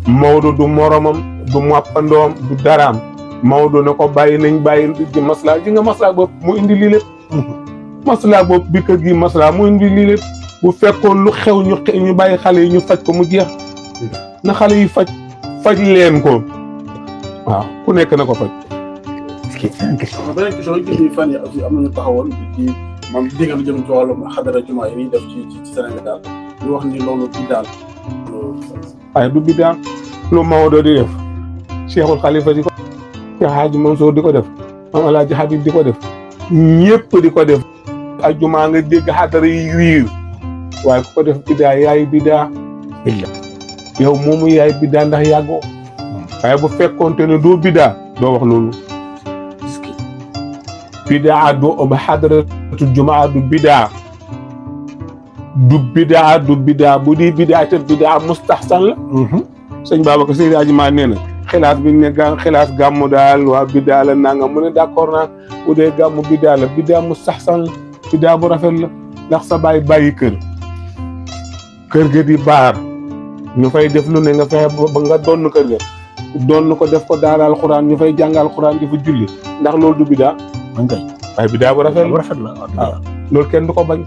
Maodo du moromam du màppandoom du daraam Maodo na ko bàyyi nañ bàyyi di maslaa ji nga maslaa boobu mu indi lii lépp maslaa boobu bi kër gi maslaa mu indi lii lépp bu fekkoon lu xew ñu bàyyi xale yi ñu faj ko mu jeex na xale yi faj leen ko waaw ku nekk na ko faj. beneen question yi gis ni fan yi aussi am nañu taxawoon ci maam dégg lu jëm ci wàllum xadara jumaa yi ñuy def ci Sénégal ñu wax ni loolu biddaa waaye du biddaa lu Maodo di def Cheikhul Khalifa di ko Cheikh Hadji Mansour di ko def Maam Alaaji Habib di ko def ñëpp di ko def ajuma nga dégg xadara yi riir waaye ku ko def biddaa yaay biddaa yow moomu yaay biddaa ndax yàggoo waaye bu fekkoonte ne doo biddaa doo wax loolu biddaa du xadaratu jumaa du biddaa bu di biddaa te biddaa mustaxsan la sëñ Babacar Seydi Hadji Malick nee na xilaas bi ne xilaas gàmmu daal waa biddaa la nanga mu ne d'accord naa bu dee gàmmu biddaa la biddaa mustaxsan la biddaa bu rafet la ndax sa bàyyi kër ga di baar ñu fay def lu ne nga fexe ba nga donn kër ga donn ko def ko daara alxuraan ñu fay jàng alxuraan di fa julli ndax loolu du biddaa waaye biddaa bu rafet la waaw loolu kenn du ko bañ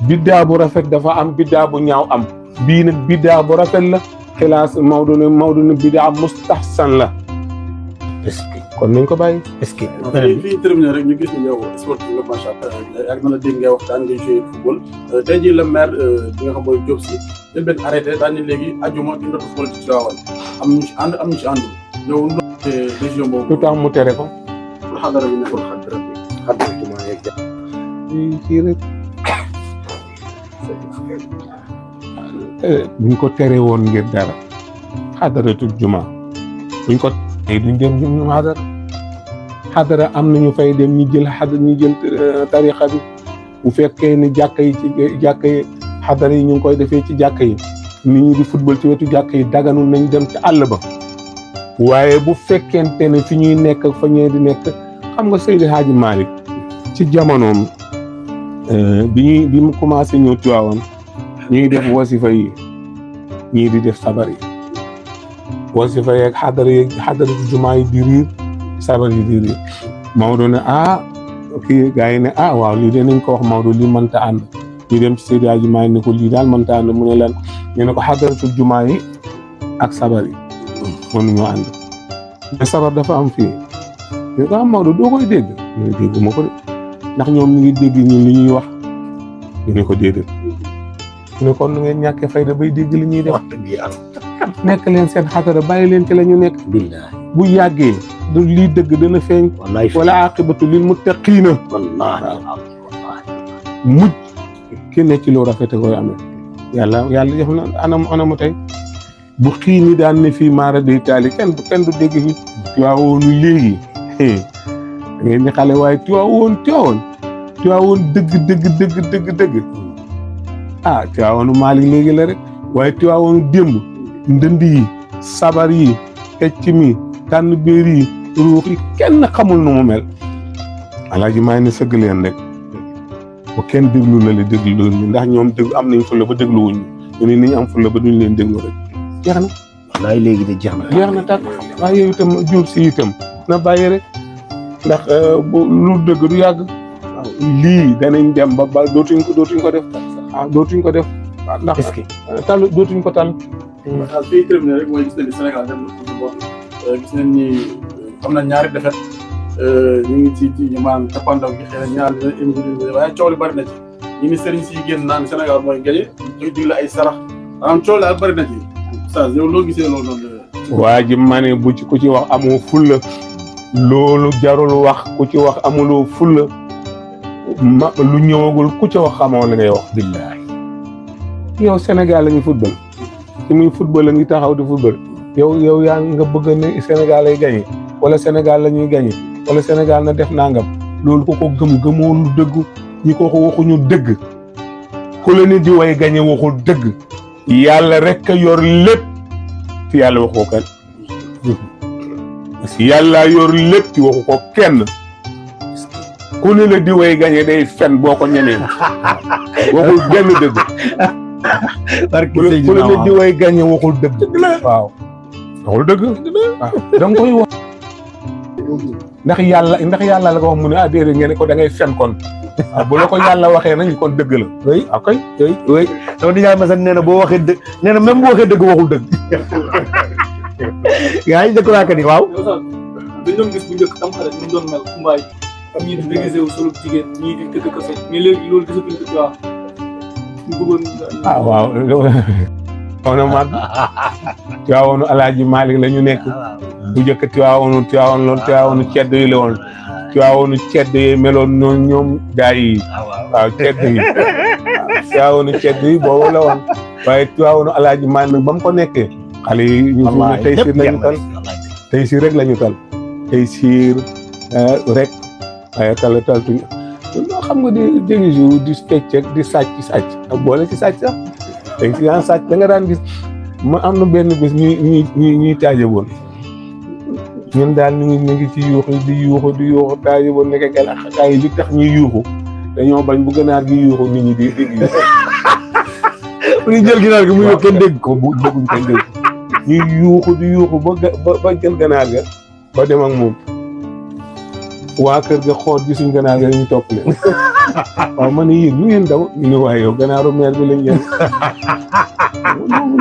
biddaa bu rafet dafa am biddaa bu ñaaw am bii nag biddaa bu rafet la xilaas Maodo ne biddaa mustaxsan la est-ce que kon nañ ko bàyyi est-ce que fii terminé rek ñu gis ni yow sportif nga macha allah ak na la dégg ngay waxtaan ngay joué football tey jii la maire bi nga xam mooy Diop Sy jël benn arrêté daal ni léegi ajuma di ndatu football ci Tivaouane am ñu ci ànd am ñu ci àndul yow décision boobu lu tax mu tere ko pour xadara bi nekkul xadara jumaa yeeg kii rek buñ ko tere woon ngir dara xadaratu juma buñ ko tere duñ dem ñu xadara am nañu fay dem ñu jël tarixa bi bu fekkee ni jàkka yi xadara yi ñu ngi koy defee ci jàkka yi nit ñi di football ci wetu jàkka yi daganul nañ dem ci àll ba waaye bu fekkente ne fi ñuy nekk fa ñee di nekk xam nga Seydi Hadji Malick ci jamonoom bi mu commencé ñëw Tiwaawan ñuy def wasifa yi ñii di def sabar yi wasifa yeeg xadara jumaa yi di riir sabar yi di riir Maodo ne kii gars yi ne waaw lii de nañ ko wax Maodo lii mënta ànd ñu dem ci Seydi Hadji Malick ne ko lii daal mënta ànd mu ne lan ñu ne ko xadaratul jumaa yi ak sabar yi mënuñoo ànd mais sabar dafa am fii ñu ko Maodo doo koy dégg ñu ne dégguma ko de ndax ñoom ñu ngi dégg ñun li ñuy wax ñu ne ko déedéet ñu ne kon nu ngeen ñàkkee fayda bay dégg li ñuy def nekk leen seen xadara bàyyi leen ci la ñu nekk bu yàggee lii dëgg dana feeñ wala aqibatu lil muttaqiina mujj ki ne ci lu rafete koy amee yàlla def na anamu tey bu xii ni daan ne fii maara day taali kenn du dégg fi Tiwaawoonu léegi da ngeen ni xale waaye Tiwaawoon dëgg Tiwaawoonu Maalik léegi la rek waaye Tiwaawoonu démb ndënd yi sabar yi pecc mi tànn béer yi ruux yi kenn xamul nu mu mel Alaaji maa ngi sëgg leen rek bu kenn déglu la le déglu loolu ndax ñoom déglu am nañ fulla ba dégluwuñ ñu ne niñ am fulla ba duñ leen déglu rek jeex na wallaay léegi de jeex na tàkk waaye yow itam Diop si itam na bàyyi rek ndax lu dëgg du yàgg lii danañ dem ba dootuñ ko def dootuñ ko def ndax est-ce que tal dootuñ ko tal waaw fii terminé rek mooy gis nañ ni Sénégal dem na coupe du monde gis nañ ni am na ñaari défaite ñu ngi ci maanaam cappaandaw gi xëy na ñaar dina émission waaye coow li bari na ci ñu ni sëriñ si génn naan Sénégal mooy gagné ñuy digle ay sarax maanaam coow la bari na ci saa yow loo gisee loolu noonu waa ji ma ne bu ci ku ci wax amoo fulla loolu jarul wax ku ci wax amuloo fulla lu ñëwagul ku ci wax xamoo li ngay wax billahi yow Sénégal la ñu football ci muy football la ngi taxaw di football yow yaa nga bëgg ne Sénégal lay gagné wala Sénégal la ñuy gagné wala Sénégal na def nangam loolu ku ko gëmoo lu dëgg ñi ko waxuñu dëgg ku la ni di way gagné waxul dëgg yàlla rek a yor lépp ci yàlla waxu ko kenn si yàlla yor lépp ci waxu ko kenn ku ne la di way gagné day fen boo ko ñeneen waxul benn dëgg ku ne la di way gagné waxul dëgg waaw waxul dëgg waaw da nga koy wax ndax yàlla la ko wax mu ne déedéet ngeen ko da ngay fen kon bu la ko yàlla waxee nañ kon dëgg la oui akay oui sama nijaay ma sax nee na boo waxee dëgg nee na même bu waxee dëgg waxul dëgg yaa ngi dëkk ni waaw dañ doon gis bu njëkk tam xarit ñu doon mel kumbaay am ñii di déguisé wu solo jigéen ñii di tëgg ko fecc mais léegi loolu gisatuñ ko ci wax ñu bëggoon waaw na mag Tiwaawoonu Alaaji Malick la ñu nekk bu njëkk Tiwaawoonu cedd yi la woon Tiwaawoonu cedd yi meloon noonu ñoom gaa yi waaw cedd yi Tiwaawoonu cedd yi boobu la woon waaye Tiwaawoonu Alaaji Malick ba mu ko nekkee xale yi ñu fi ne tey siir lañu tal tey siir rek lañu tal tey siir rek waaye taltuñu loo xam nga di déguisé di fecc di sàcc ak boole ci sàcc sax tey si yaa sàcc da nga daan gis ma am na benn bés ñuy taaje woon ñun daal ñu ngi ci yuuxu di yuuxu taaje woon nekk gaa yi li tax ñuy yuuxu dañoo bañ bu ganaar gi yuuxu nit ñi di dégg bu ñu jël ginaar gi mu yóbbu kenn dégg ko bu dégguñ kenn dégg ñuy yuuxu di yuuxu ba jël ganaar ga ba dem ak moom waa kër ga xool gisuñ ganaar ga ñu topp leen waaw man yéen ñu ngeen daw ñu ne waaye yow ganaaru meer bi lañ jël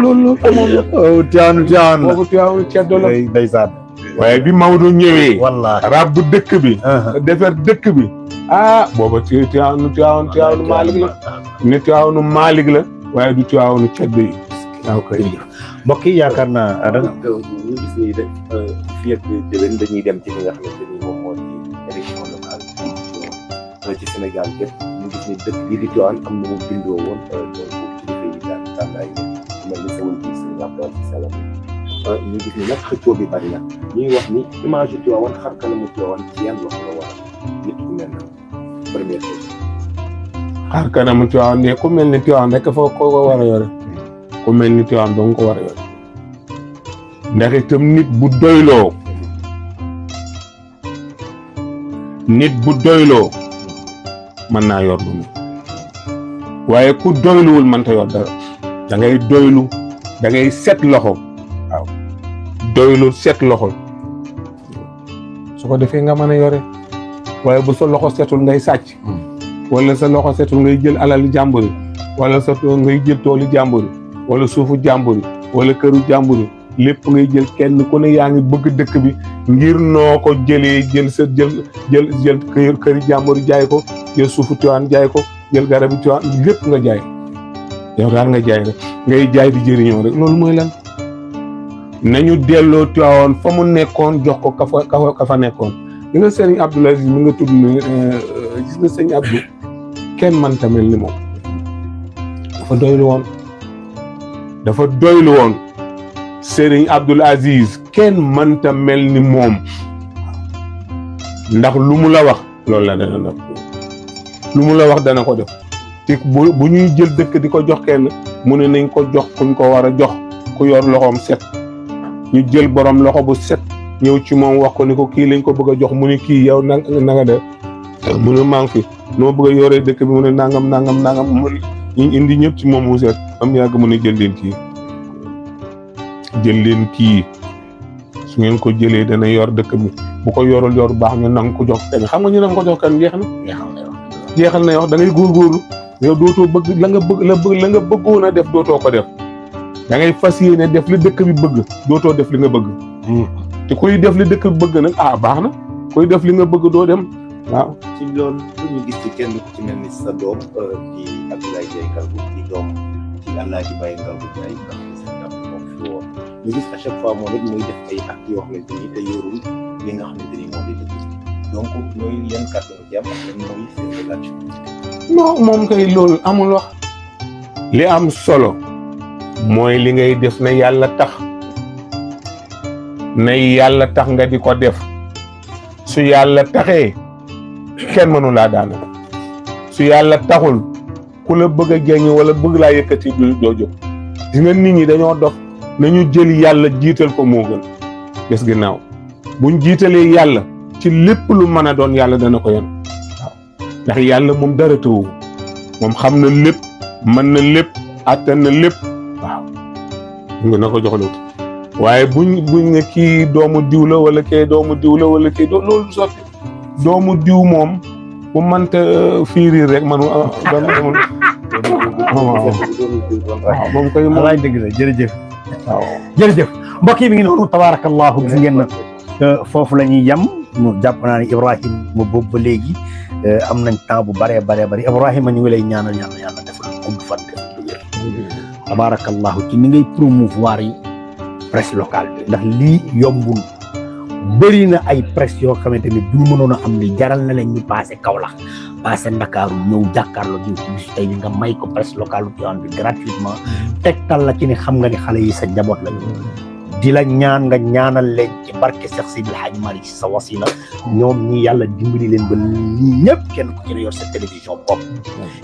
loolu amoon na Tiwaawan boobu Tiwaawan ceddo la ndeysaan waaye bi Maodo ñëwee wallaahi rab dëkk bi defar dëkk bi booba Tiwaawanu Maalik la ne Tiwaawanu Maalik la waaye du Tiwaawanu ceddo yi waaw kay mbokk yi yaakaar naa ñu gis ni de fii ak déwén dañuy dem ci li nga xamante ni moom moo di élection locale ci Sénégal gépp ñu gis ni dëkk bii di Tivaouane am na mu bindoo woon donc kilifa yi daan tànn ay mel ni sawul bi Serigne Abdou Aziz Al Amine ñu gis ni nag xëccoo bi bari na ñuy wax ni image yu Tivaouane xar kanamu Tivaouane ci yan loxo la war a nit ku mel na première question xar kanamu Tivaouane ne ku mel ni Tivaouane rek foo ko war a yore ku mel ni Tivaouane dong ko war a yore ndax itam nit bu doyloo mën naa yor lu mu waaye ku doyluwul mënta yor dara da ngay doylu da ngay set loxo waaw doylu set loxo su ko defee nga mën a yore waaye bu sa loxo setul ngay sàcc wala sa loxo setul ngay jël alal jàmbur yi wala sa ngay jël toolu jàmbur yi wala suufu jàmbur yi wala këru jàmbur yi lépp ngay jël kenn ku ne yaa ngi bëgg dëkk bi ngir noo ko jëlee jël sa jël këri jàmbur yi jaay ko jël suufu Tiwaawan jaay ko jël garabi Tiwaawan lépp nga jaay yow daal nga jaay rek ngay jaay di jëriñoo rek loolu mooy lan nañu delloo Tiwaawan fa mu nekkoon jox ko ka fa nekkoon li nga sëriñ Abdoul Aziz mi nga tudd gis nga sëriñ Abdou kenn man tamel ni moom dafa doylu woon sëriñ Abdoul Aziz kenn mënta mel ni moom ndax lu mu la wax loolu la dana def lu mu la wax dana ko def te bu ñuy jël dëkk di ko jox kenn mu ne nañ ko jox kuñ ko war a jox ku yor loxoom set ñu jël borom loxo bu set ñëw ci moom wax ko ni ko kii lañ ko bëgg a jox mu ne kii yow na nga def mu ne maa ngi fi noo bëgg a yoree dëkk bi mu ne nangam mu ñu indi ñëpp ci moom mu set am yàgg mu ne jël leen kii su ngeen ko jëlee dana yor dëkk bi bu ko yorul yor baax ñu nang ko jox kenn xam nga ñu nang ko jox kenn jeexal na wax da ngay góorgóorlu yow dootoo bëgg la nga bëggoon a def dootoo ko def da ngay fas yéene def li dëkk bi bëgg dootoo def li nga bëgg te kuy def li dëkk bi bëgg nag baax na kuy def li nga bëgg doo dem waaw. ci loolu ñu gis ci kenn ku ci mel ni sa doom di Abdoulaye Diaye Ngalgou di doom ci Alaaji Baye Ngalgou Diaye nga xam ne seen jàpp moom fi woon ñu gis à chaque fois moom it muy def ay actes yoo xamante ni te yorul li nga xamante ni moo di dëkk donc mooy yan kàddu nga jàpp ak lan mooy seen relation. non moom kay loolu amul wax li am solo mooy li ngay def na yàlla tax nga di ko def su yàlla taxee kenn mënu laa daana su yàlla taxul ku la bëgg a jeñ wala bëgg laa yëkkati doo jóg gis nga nit ñi dañoo dof nañu jël yàlla jiital ko moo gën des ginnaaw buñ jiitalee yàlla ci lépp lu mën a doon yàlla dana ko yen waaw ndax yàlla moom dara tëwu moom xam na lépp mën na lépp attan na lépp waaw nga na ko jox lu waaye buñ ne kii doomu diw la wala kii doomu diw la wala kii loolu du sotti doomu diw moom bu mënta fiiriir rek man moom koy alaay dëgg la jërëjëf waaw jërëjëf mbokk yi mi ngi noonu tabarakallahu gis ngeen foofu la ñuy yem jàpp naa ne Ibrahima boobu ba léegi am nañ temps bu bëree bëri Ibrahima ñu ngi lay ñaanal yàlla defal gudd fan def lu wér tabarakallahu ci ni ngay promouvoir yi presse locale bi ndax lii yombul bëri na ay presse yoo xamante ni bu ñu mënoon a am li jaral na leen ñu passé Kaolack passé Ndakaaru ñëw jàkkaarloo jiw ci bisu tey nga may ko presse locale bu Tivaouane bi gratuitement tegtal la ci ne xam nga ni xale yi sa njaboot lañu di la ñaan nga ñaanal leen ci barke Cheikh Seydil Hadji Malick sa wasila ñoom ñi yàlla dimbali leen ba ñii ñëpp kenn ku ci ne yor sa télévision bopp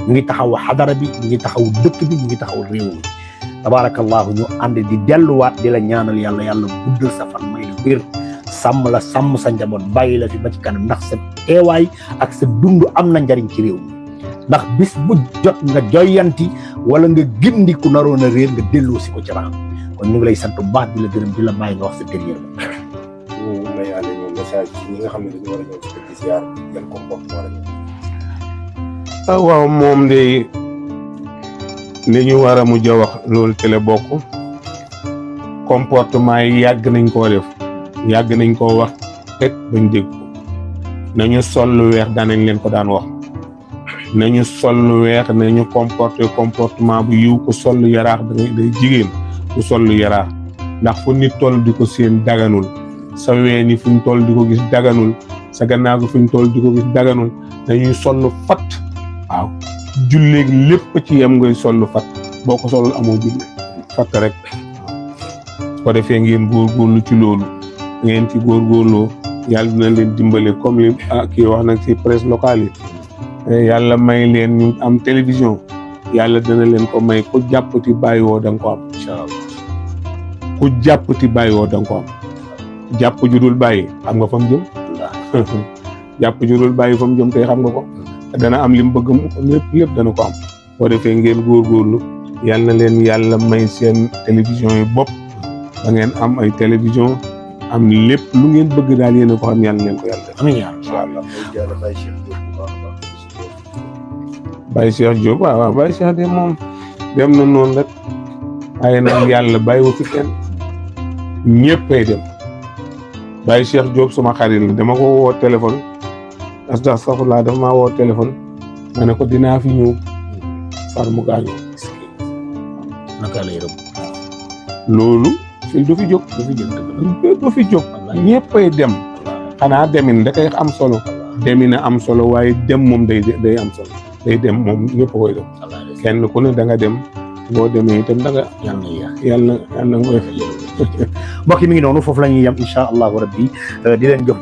ñu ngi taxaw xadara bi ñu ngi taxaw dëkk bi ñu ngi taxaw réew mi tabarakallahu ñu ànd di delluwaat di la ñaanal yàlla guddal sa fan may la wér sàmm la sàmm sa njaboot bàyyi la fi ba ci kanam ndax sa teewaay ak sa dund am na njariñ ci réew mi ndax bis bu jot nga joyanti wala nga gindi ku naroon a réer nga delloo si ko ci raam kon ñu ngi lay sant bu baax di la gërëm di la bàyyi nga wax sa dernier ñu may ànd ñu message ci ñi nga xam ne dañu war a ñëw ci kër gi ziar yan comportement la ñu. waaw moom de li ñu war a mujj a wax loolu te la bokk comportement yi yàgg nañ koo def yàgg nañ koo wax rek bañ dégg ko nañu sol lu weex daanañ leen ko daan wax nañu sol lu weex nañu comportement bu yiw ko sol lu yaraax day jigéen ku sol lu yaraax ndax fu nit toll di ko seen daganul sa weeni fu ñu toll di ko gis daganul sa gannaaw gi fu ñu toll di ko gis daganul dañuy sol lu fat waaw julleeg lépp ci yem ngay sol lu fat boo ko solul amoo julle fat rek su ko defee ngeen góorgóorlu ci loolu ngeen ci góorgóorloo yàlla dina leen dimbale comme li kii wax nag ci presse locale yi yàlla may leen ñu am télévision yàlla dina leen ko may ku jàppati bàyyi woo da nga ko am inchallah ku jàppati bàyyi woo da nga ko am jàpp ju dul bàyyi xam nga fa mu jëm jàpp ju dul bàyyi fa mu jëm tey xam nga ko dana am li mu bëgg lépp dana ko am boo defee ngeen góorgóorlu yàlla na leen yàlla may seen télévision yi bopp da ngeen am ay télévision am lépp lu ngeen bëgg daal yéen a ko xam yàlla ngeen ko yàlla def. amiin yaa incha allah mooy jàll Baye Cheikh Diop bu baax a baax. Baye Cheikh Diop waaw Baye Cheikh de moom dem na noonu rek waaye nag yàlla bàyyiwu fi kenn ñëppay dem Baye Cheikh Diop suma xarit la dama ko woo téléphone astafurlah dafa maa woo téléphone ma ne ko dinaa fi ñëw far mu gaañu naka lay rëbb. loolu fii du fi jóg du fi jóg ñëppay dem xanaa demin da koy am solo demin a am solo waaye dem moom day am solo day dem moom ñëpp koy dem kenn ku ne da nga dem boo demee itam da nga yàlla nga mbokk yi mi ngi noonu foofu la ñuy yem incha allahu rabbi di leen jox